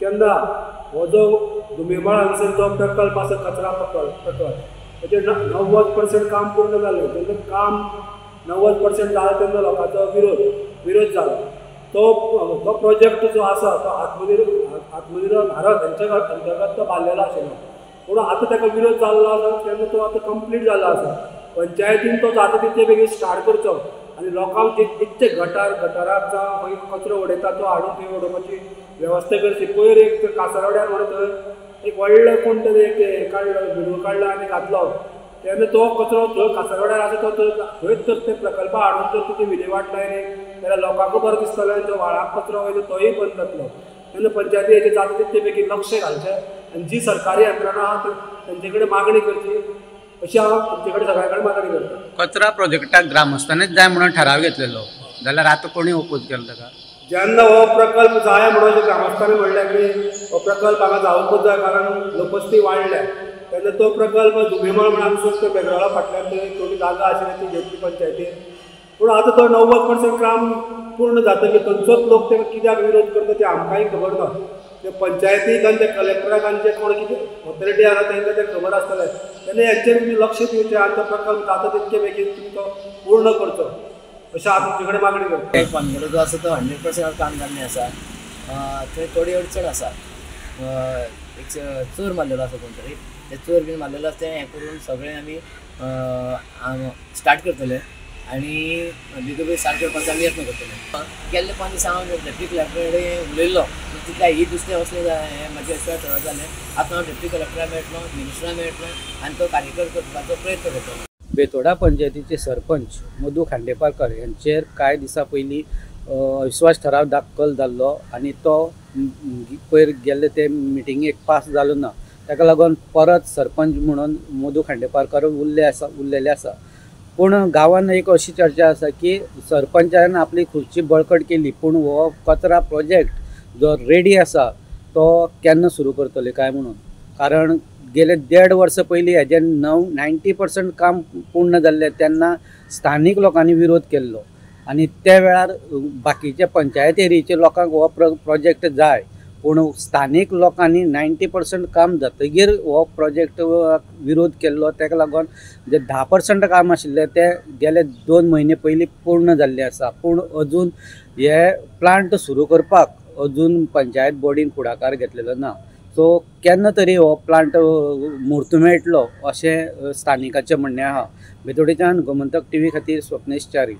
तेन्ना हो जो दुमेमाळ हांगासर जो प्रकल्प आसा कचरा प्रकल्प तेजेर 90% काम पूर्ण जालें. तेन्ना काम 90% जालें तेन्ना लोकांचो विरोध जालो. तो तो प्रोजेक्ट जो आसा तो आत्मनिर्भर भारत हांच्या अंतर्गत तो बांदलेलो आशिल्लो, पूण आतां ताका विरोध जाल्लो आसा तेन्ना तो आतां कंप्लीट जाल्लो आसा. पंचायतीन तो जाता तितले बेगीन स्टार्ट करचो आनी लोकांक जितके गटाराक जावं खंय कचरो उडयता तो हाडून थंय उडोवपाची वेवस्था करची. पयर एक कासारवाड्यार म्हणून थंय एक व्हडलो कोण तरी एक काडलो भिडू काडलो आनी घातलो, तेन्ना तो कचरो थंय कासारवाड्यार आसा तो थंयच तर ते प्रकल्प हाडून जर तुजी विलेवाट लायली जाल्यार लोकांकूय बरें दिसतलें आनी जो व्हाळाक कचरो वयता तोय बंद जातलो. तेन्ना पंचायती हेजेर जाता तितले बेगीन लक्ष घालचें आनी जी सरकारी यंत्रणा आहा तेंचे कडेन मागणी करची अशी हांव तुमचे कडेन सगळ्या कडेन मागणी करता. कचरा प्रोजेक्टाक ग्रामस्थांनीच जाय म्हणून ठराव घेतलेलो जाल्यार आतां कोणी ओपोज केलो ताका? जेन्ना हो प्रकल्प जाय म्हणून ग्रामस्थांनी म्हणलें की हो प्रकल्प हांगा जावंकूच जाय कारण लोकवस्ती वाडल्या, तेन्ना तो प्रकल्प दुमेमाळ म्हणून आमचो बेगराळा फाटल्यान थंय थोडी जागा आशिल्ली ती घेतली पंचायतीन, पूण आतां तो 90% काम पूर्ण जातकीर थंयचोच लोक ताका कित्याक विरोध करता तें आमकांय खबर ना. ते पंचायतीक आनी ते कलेक्टराक आनी जे कोण कितें ऑथॉरिटी आसा तांकां तें खबर आसतलें. तेन्ना हेचेर तुमी लक्ष दिवचें आनी तो प्रकल्प जाता तितके बेगीन तुमी तो पूर्ण करचो अशें हांव तुमचे कडेन मागणी करता. पानगडो जो आसा तो 100% काम जाल्लें आसा. थंय थोडी अडचण आसा, एक चोर मारलेलो आसा कोण तरी, ते चोर बीन मारलेलो आसा तें हें करून सगळें आमी स्टार्ट करतले आनी बेगोबेग स्टार्ट करपाचो आमी यत्न करतले. गेल्ले 5 दिसां हांव डेप्टी कलेक्टरा कडेन उलयल्लो, तितल्या ही दुसरें वसलें हें म्हाजें अशें जालें. आतां हांव डेप्टी कलेक्टरा मेळटलो, मिनिस्टरा मेळटलो आनी तो कार्यक्रम करपाचो प्रयत्न करतलो. बेतोडा पंचायतीचे सरपंच मधू खांडेपारकर यांचेर कांय दिसां पयलीं अविश्वास ठराव दाखल जाल्लो आनी तो पयर गेल्ले ते मिटिंगेक पास जालो ना. ताका लागून परत सरपंच म्हणून मधू खांडेपारकर उरलेले आसा. पूण गांवान एक अशी चर्चा आसा की सरपंचान आपली खुर्ची बळकट केली, पूण हो कचरा प्रोजेक्ट जो रेडी आसा तो केन्ना सुरू करतले काय म्हणून, कारण गेले 1.5 वर्स पयलीं हेजें 90% काम पूर्ण जाल्लें तेन्ना स्थानीक लोकांनी विरोध केल्लो आनी त्या वेळार बाकीच्या पंचायत एरियेच्या लोकांक हो प्रोजेक्ट जाय, पूण स्थानीक लोकांनी 90% काम जातगीर हो प्रोजेक्ट विरोध केल्लो. ताका लागून जे 10% काम आशिल्लें तें गेले 2 म्हयने पयलीं पूर्ण जाल्लें आसा, पूण अजून हे प्लांट सुरू करपाक अजून पंचायत बोर्डीन फुडाकार घेतलेलो ना. सो केन्ना तरी हो प्लांट म्हूर्त मेळटलो अशें स्थानिकाचें म्हणणें आसा. बेतोडेच्यान गोमंतक टीव्ही खातीर स्वप्नेश च्यारी.